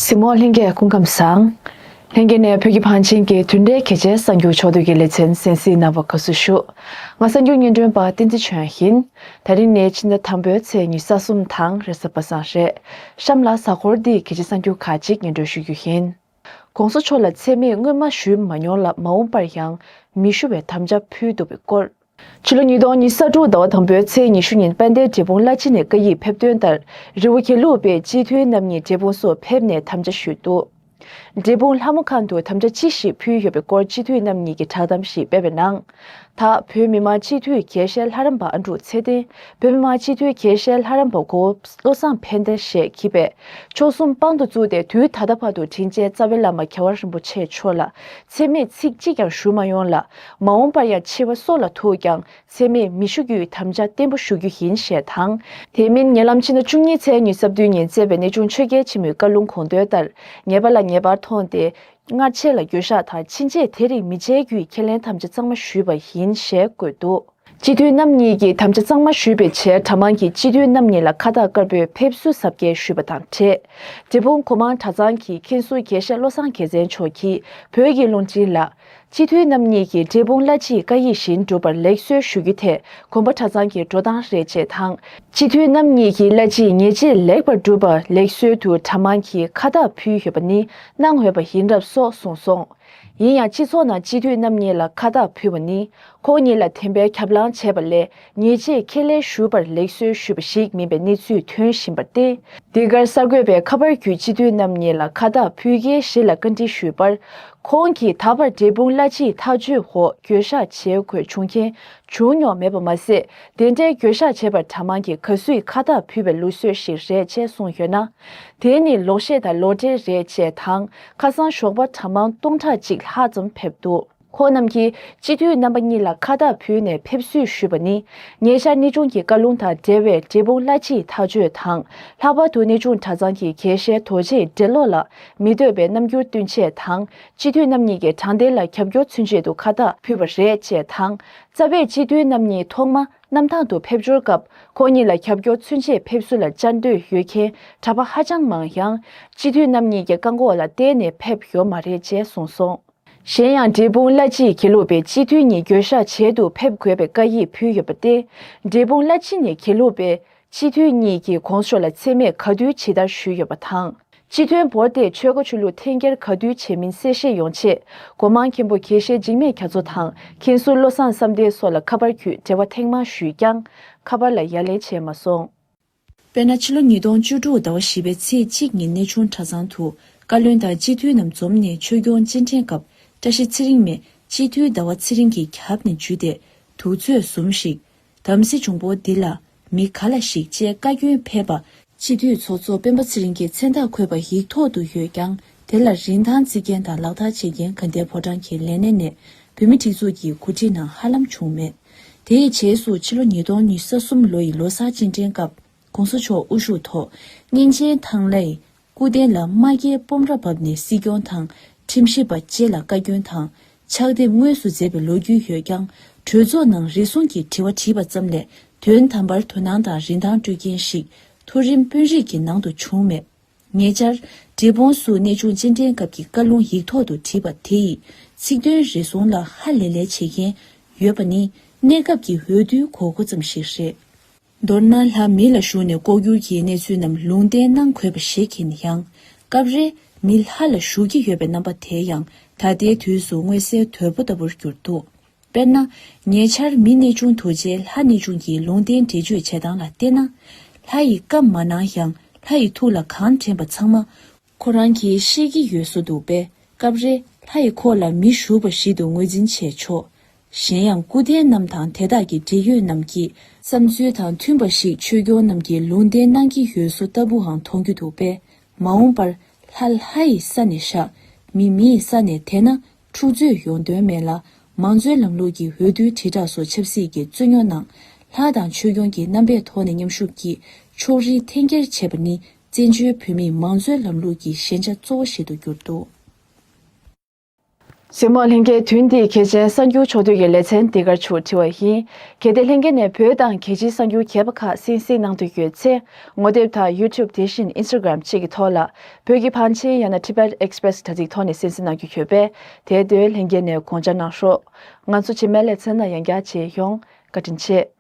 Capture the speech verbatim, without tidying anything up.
གཟིགས་མོ་ལྷན་རྒྱས་སྐུ་ཁམས་བཟང་། ལྷན་རྒྱས་ནས་བོད་ཀྱི་བང་ཆེན་གྱི་དུས་འབྲེལ་གལ་ཆེའི་གསར་འགྱུར་ཕྱོགས་བསྡུས་ཀྱི་ལེ་ཚན་གསན་གཟིགས་གནང་བར་དགའ་བསུ་ཞུ། ང་གསར་འགྱུར་སྙན་སྒྲོན་པ་བསྟན་འཛིན་ཆོས་ཡིན། ད་རིང་ནི་ཕྱི་ཟླ་དང་པོའི་ཚེས་ཉི་ཤུ་རྩ་གསུམ་དང་རེས་གཟའ་པ་སངས་རེད། གཤམ་ལ་གཟའ་འཁོར་འདིའི་གལ་ཆེའི་གསར་འགྱུར་ཁག་ཅིག་སྙན་སྒྲོན་ཞུ་རྒྱུ་ཡིན། ༸གོང་ས་མཆོག་ལ་མཚན་སྨད་སྔོན་མ་ཞུས་མ་མྱོང་ལ་མ་འོངས་པར་ཡང་མི་ཞུ་བའི་དམ་བཅའ་ཕུལ་འདུག་པའི་སྐོར། ཕྱི་ལོ་ཉིས་སྟོང་ཉི་ཤུ་རྩ་དྲུག་ཟླ་བ་དང་པོའི་ཚེས་ཉི་ཤུ་ཉིན་དཔལ་ལྡན་འབྲས་སྤུངས་བླ་སྤྱི་ནས་བཀའ་ཡིག་ཕེབས་དོན་ལྟར། རི་བོ་དགེ་ལུགས་པའི་སྤྱི་འཐུས་རྣམ་གཉིས་འབྲས་སྤུངས་སུ་ཕེབས་ནས་དམ་བཅའ་ཞུས་འདུག་འབྲས་སྤུངས་ལྷ་མོ་ཁང་དུ་དམ་བཅའ་ཅི་ཞིག་ཕུལ་ཡོད་པའི་སྐོར་སྤྱི་འཐུས་རྣམ་གཉིས་ཀྱིས་བསྒྲགས་གཏམ་ཞིག་སྤེལ་བའི་ནང་། ད་བོད་མི་མང་སྤྱི་འཐུས་དགེ་བཤེས་ལྷ་རམས་པ་ཨ་འབྲུག་ཚེ་བརྟན། བོད་མི་མང་སྤྱི་འཐུས་དགེ་བཤེས་ལྷ་རམས་པ་གོ་བློ་བཟང་ཕན་བདེ་ཞེས་བགྱིས་པས། མཆོག་གསུམ་དཔང་དུ་བཙུགས་ཏེ་དུས་ད་ལྟ་བར་དུ་དྲིན་ཅན་རྩ་བའི་བླ་མ་རྒྱལ་བ་རིན་པོ་ཆེ་མཆོག་ལ་མཚན་སྨད་ཚིག་གཅིག་ཀྱང་ཞུ་མ་ཡོང་ལ། མ་འོངས་པར་ཡང་འཆི་བ་སྲོག་ལ་ཐུག་ཀྱང་མཚན་སྨད་མི་ཞུ་རྒྱུའི་དམ་བཅའ་བརྟན་པོ་ཞུ་རྒྱུ་ཡིན་ཞེས་དང་། དེ་མིན་ཉེ་ལམ་ཕྱི་ཟླ་བཅུ་གཉིས་ཚེས་ཉི་ཤུ་རྩ་བདུན་ཉིན་སྩལ་བའི་གནས་ཆུང་ཆོས་རྒྱལ་ཆེན་མོའི་བཀའ་ལུང་དགོངས་དོན་ལྟར། ཉེས་པ་ལ་ཉེས་པར་མཐོང་སྟེ། སྔར་བྱས་ལ་འགྱོད་བཤགས་དང་ཕྱིན་ཆད་དེ་རིགས་མི་བྱེད་རྒྱུའི་ཁས་ལེན་དམ་བཅའ་གཙང་མ་ཞུས་པ་ཡིན་ཞེས་བཀོད་འདུག་སྤྱི་འཐུས་རྣམ་གཉིས་ཀྱིས་དམ་བཅའ་གཙང་མ་ཞུས་པའི་ཆེད་གྲྭ་མང་གིས་སྤྱི་འཐུས་རྣམ་གཉིས་ལ་ཁ་བཏགས་དཀར་པོའི་ཕེབས་བསུ་གཟབ་རྒྱས་ཞུས་པ་དང་འབྲེལ། འབྲས་སྤུངས་གོ་མང་གྲྭ་ཚང་གི་མཁན་ཟུར་དགེ་བཤེས་བློ་བཟང་རྒྱལ་མཚན་མཆོག་གིས་བོད་ཀྱི་རླུང་འཕྲིན་ལ། སྤྱི་འཐུས་རྣམ་གཉིས་ཀྱིས་འབྲས་སྤུངས་བླ་སྤྱིའི་བཀའ་ཡིག་བཞིན་སྒྲུབ་པར་ལེགས་གསོལ་ཞུ་རྒྱུ་དེ་གོམ་པ་གྲྭ་ཚང་གི་འགྲོ་སྟངས་རེད་ཅེས་དང་། སྤྱི་འཐུས་རྣམ་གཉིས་ཀྱིས་བླ་སྤྱིའི་ཉེས་ཆད་ལེགས་པར་སྒྲུབ་པར་ལེགས་གསོལ་དུ་གྲྭ་མང་གིས་ཁ་བཏགས་ཕུལ་ཡོད་པ་ནི་གནང་འོས་པ་ཡིན་རབས་སོགས་གསུངས་སོང་། ཡིན་ཡང་སྤྱི་ཚོགས་ནང་སྤྱི་འཐུས་རྣམ་གཉིས་ལ་ཁ་བཏགས་ཕུལ་བ་ནི་ཁོང་གཉིས་ལ་བདེན་པའི་ཁྱབ་ལངས་བྱས་པ་ལས་ཉེས་ཆད་ཁས་ལེན་ཞུ་བར་ལེགས་གསོལ་ཞུས་པ་ཞིག་མིན་པའི་གནས་ཚུལ་ཐོན་བཞིན་པར་བརྟེན། འདི་གར་གསར་འགོད་པས་ཁ་པར་བརྒྱུད་སྤྱི་འཐུས་རྣམ་གཉིས་ལ་ཁ་བཏགས་ཕུལ་མཁན་ཞིག་ལ་བཀའ་འདྲི་ཞུས་པར། ཁོང་གིས་ད་བར་འབྲས་སྤུངས་བླ་སྤྱིའི་ཐག་གཅོད་འོག་འགྱོད་བཤགས་བྱེད་དགོས་བྱུང་མཁན་བྱུང་མྱོང་མེད་པ་མ་ཟད། དེ་འདྲའི་འགྱོད་བཤགས་བྱས་པར་གྲྭ་མང་གིས་ག་སུས་ཁ་བཏགས་ཕུལ་བའི་ལུགས་སྲོལ་ཞིག་རེད་ཅེས་གསུངས་ཡོད་ན། དེ་ནི་ལོག་བཤད་དང་ལོག་འགྲེལ་རེད་ཅེས་དང་། ཁ་སང་ཞོགས་པ་གྲྭ་མང་སྟོང་ཕྲག་གཅིག་ལྷག་ཙམ་ཕེབས་འདུག་ཁོང་རྣམས་ཀྱིས་སྤྱི་འཐུས་རྣམ་པ་གཉིས་ལ་ཁ་བཏགས་ཕུལ་ནས་ཕེབས་བསུ་ཞུས་པ་ནི། ཉེ་ཆར་གནས་ཆུང་གི་བཀའ་ལུང་དང་འབྲེལ་བའི་འབྲས་སྤུངས་བླ་སྤྱིའི་ཐག་གཅོད་དང་། ལྷག་པར་དུ་གནས་ཆུང་གྲྭ་ཚང་གི་དགེ་བཤེས་རྡོ་རྗེའི་འགྲེལ་ལོག་ལ་མི་འདོད་པའི་རྣམ་འགྱུར་སྟོན་ཆེད་དང་། སྤྱི་འཐུས་རྣམ་གཉིས་ཀྱིས་དྲང་བདེན་ལ་རྒྱབ་སྐྱོར་མཚོན་ཆེད་དུ་ཁ་བཏགས་ཕུལ་བ་རེད་ཅེས་དང་། རྩ་བའི་སྤྱི་འཐུས་རྣམ་གཉིས་ཐོག་མ་གནམ་ཐང་དུ་ཕེབས་འབྱོར་སྐབས། ཁོང་གཉིས་ལ་རྒྱབ་སྐྱོར་མཚོན་ཆེད་ཕེབས་བསུ་ལ་བཅར་འདོད་ཡོད་མཁན་གྲྭ་པ་ཧ་ཅང་མང་ཡང་། སྤྱི་འཐུས་རྣམ་གཉིས་ཀྱི་བཀག་འགོག་ལ་བརྟེན་ནས་ཕེབས་ཡོད་མ་རེད་ཅེས་གསུངས་སོང་། གཞན་ཡང་། འབྲས་སྤུངས་བླ་སྤྱིས་དགེ་ལུགས་པའི་སྤྱི་འཐུས་གཉིས་འགྱོད་བཤགས་བྱེད་དུ་ཕེབས་དགོས་པའི་བཀའ་ཡིག་ཕུལ་ཡོད་པ་སྟེ། འབྲས་སྤུངས་བླ་སྤྱི་ནས་དགེ་ལུགས་པའི་སྤྱི་འཐུས་གཉིས་ཀྱིས་གོང་ས་མཆོག་ལ་མཚན་སྨད་ག་དུས་ཇི་ལྟར་ཞུས་ཡོད་པ་དང་། སྤྱི་དོན་བོར་ཏེ་ཆོལ་ཁ་ཆོས་ལུགས་འཐེན་འཁྱེར་ག་དུས་བྱེད་མིན་གསལ་བཤད་ཡོང་ཆེད། སྒོ་མང་མཁན་པོ་དགེ་བཤེས་འཇིགས་མེད་རྒྱ་མཚོ་དང་མཁན་ཟུར་བློ་བཟང་བསམ་གཏན་སོགས་ལ་ཁ་པར་བརྒྱུད་འབྲེལ་བ་ཐེངས་མང་ཞུས་ཀྱང་། ཁ་པར་ལ་ཡ་ལན་བྱས་མ་སོང་། དཔེར་ན། ཕྱི་ལོ་ཉིས་སྟོང་བཅུ་དྲུག་ཟླ་བ་བཞི་པའི་ཚེས་གཅིག་ཉིན་གནས་ཆུང་གྲྭ་ཚང་དུ་བཀའ་བློན་དང་སྤྱི་འཐུས་རྣམས་འཛོམས་ནས་ཆོས་སྐྱོང་སྤྱན་འདྲེན་སྐབས། བཀྲ་ཤིས་ཚེ་རིང་མས་སྤྱི་འཐུས་ཟླ་བ་ཚེ་རིང་གི་རྒྱབ་ནས་འཇུས་ཏེ་དུག་ཚོས་ཟུམ་ཞིག་དམ་སྲི་འབྱུང་པོ་འདི་ལ་མི་ག་ལ་ཞིག་ཅེས་བཀའ་བཀྱོན་ཕེབས་པ། སྤྱི་འཐུས་ཚོགས་གཙོ་སྤེན་པ་ཚེ་རིང་གི་མཚན་རྟགས་འཁོད་པ་ཡིག་ཐོག་ཏུ་ཡོད་ཀྱང་། དེ་ལ་རིན་ཐང་བརྩི་མཁན་དང་ལག་བསྟར་བྱེད་མཁན་དགའ་ལྡན་ཕོ་བྲང་གི་ལས་སྣེ་ནས་བོད་མིའི་སྒྲིག་འཛུགས་ཀྱི་གོ་སྒྲིག་ནང་ཧ་ལམ་བྱུང་མེད། དེ་ཡི་རྗེས་སུ་ཕྱི་ལོ་ཉིས་སྟོང་ཉི་ཤུ་རྩ་གསུམ་ལོ་ཡི་ལོ་གསར་སྤྱན་འདྲེན་སྐབས། ༸གོང་ས་མཆོག་དབུ་བཞུགས་ཐོག་གཉན་ཆེན་ཐང་ལྷ་ཡི་སྐུ་རྟེན་ལ་རྨ་རྒྱལ་སྤོམ་ར་བབས་ནས་སྲིད་སྐྱོང་དང་ཁྲིམས་ཞིབ་པ་བཅས་ལ་བཀའ་བཀྱོན་དང་ཕྱག་དེབ་དངོས་སུ་མཛད་པའི་ལོ་རྒྱུས་ཡོད་ཀྱང་། གྲོས་ཚོགས་ནང་རེ་ཟུང་གིས་དྲི་བ་དྲིས་པ་ཙམ་ལས་དོན་དམ་པར་དོ་སྣང་དང་རིན་ཐང་སྤྲོད་མཁན་ཞིག་མཐོ་རིམ་དཔོན་རིགས་ཀྱི་ནང་དུ་བྱུང་མེད། ཉེ་ཆར། འབྲས་སྤུངས་སུ་གནས་ཆུང་སྤྱན་འདྲེན་སྐབས་ཀྱི་བཀའ་ལུང་ཡིག་ཐོག་ཏུ་བྲིས་པ་དེ་ཡི་ཚིག་དོན་རེ་ཟུང་ལ་ཧ་ལས་ལས་བྱེད་མཁན་ཡོད་པ་ནི་གནས་སྐབས་ཀྱི་འོས་བསྡུའི་གོ་སྐབས་ཙམ་ཞིག་རེད། མདོར་ན། ལྷ་མི་ལ་ཞུགས་ནས་ལྐོག་གྱུར་གྱི་གནས་ཚུལ་རྣམས་ལུང་བསྟན་གནང་དགོས་པ་ཞིག་ཡིན་ཡང་། སྐབས་རེ་མི་ལྷ་ལ་ཞུགས་ཀྱི་ཡོད་པའི་རྣམ་པ་དེ་ཡང་ད་ལྟའི་དུས་སུ་མངོན་གསལ་དོད་པོ་ལྟ་བུར་གྱུར་འདུག་དཔེར་ན། ཉེ་ཆར་མི་གནས་ཆུང་དུ་ཆེ་ལྷ་གནས་ཆུང་གིས་ལུང་བསྟན་འགྲེལ་བརྗོད་བྱེད་སྟངས་ལ་བལྟས་ན། ལྷ་ཡིས་བཀའ་མ་གནང་ཡང་ལྷ་ཡི་ཐུགས་ལ་གང་དྲན་པ་ཚང་མ་ཁོ་རང་གིས་ཤེས་ཀྱི་ཡོད་བཟོ་འདུག་པས། སྐབས་རེ་ལྷ་ཡིས་ཁོ་ལ་མི་ཞུགས་པ་ཞིག་ཏུ་ངོས་འཛིན་བྱས་ཆོག་གཞན་ཡང་སྐུ་རྟེན་རྣམས་དང་དེ་དག་གི་འབྲེལ་ཡོད་རྣམས་ཀྱི་བསམ་ཚུལ་དང་མཐུན་པ་ཞིག་ཆོས་སྐྱོང་རྣམས་ཀྱིས་ལུང་བསྟན་གནང་གི་ཡོད་བཟོ་ལྟ་བུའང་མཐོང་རྒྱུ་འདུག་པས། མ་འོངས་པར་ལྷ་ལྷ་ཡི་ས་ནས་བཞག་མི་མི་ཡི་ས་ནས་དེད་ན་འཁྲུག་རྩོད་ཡོང་དོན་མེད་ལ། མང་གཙོའི་ལམ་ལུགས་ཀྱི་འོས་བསྡུའི་དྲིལ་བསྒྲགས་སོགས་ཆབ་སྲིད་ཀྱི་རྩོད་རྙོག་ནང་ལྷ་དང་ཆོས་སྐྱོང་གི་རྣམ་པའི་ཐོག་ནས་མཉམ་ཞུགས་ཀྱིས་ཕྱོགས་རིས་འཐེན་འཁྱེར་བྱས་པ་ནི་བཙན་བྱོལ་བོད་མིའི་མང་གཙོའི་ལམ་ལུགས་ཀྱི་ཞན་ཆ་གཙོ་བོ་ཞིག་ཏུ་གྱུར་འདུག་གཟིགས་མོ་ལྷན་རྒྱས། དུས་འདིའི་གལ་ཆེན་གསར་འགྱུར་ཕྱོགས་བསྡུས་ཀྱི་ལེ་ཚན་འདི་གར་ཞུ་དྲི་བ་ཡིན། གལ་ཏེ་ལྷན་རྒྱས་ནས་བོད་དང་རྒྱལ་སྤྱིའི་གསར་འགྱུར་རྒྱས་པ་ཁག་གསན་གཟིགས་གནང་འདོད་ཡོད་ཚེ། ངོ་དེབ་དང་YouTube། དེ་བཞིན་Instagram་བཅས་ཀྱི་ཐོག་ལ། བོད་ཀྱི་བང་ཆེན་ཡང་ན་Tibet Express་དྲ་ཚིགས་ཐོག་ནས་གསན་གཟིགས་གནང་རྒྱུ་ཡོད་པས། དེར་འདོན་ལྷན་རྒྱས་ནས་དགོངས་འཇགས་གནང་རོགས། ང་ཚོ་རྗེས་མའི་ལེ་ཚན་ནང་ཡང་བསྐྱར་མཇལ་ཡོང་། བཀའ་དྲིན་ཆེ།